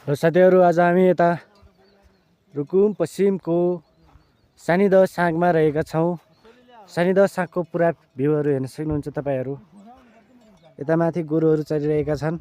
र साथीहरू आज हामी यता रुकुम पश्चिमको सानिदह सागमा रहेका छौँ। सानिदह सागको पुरा भ्यूहरू हेर्न सक्नुहुन्छ तपाईहरू। यता माथि गोरुहरू चरिरहेका छन्।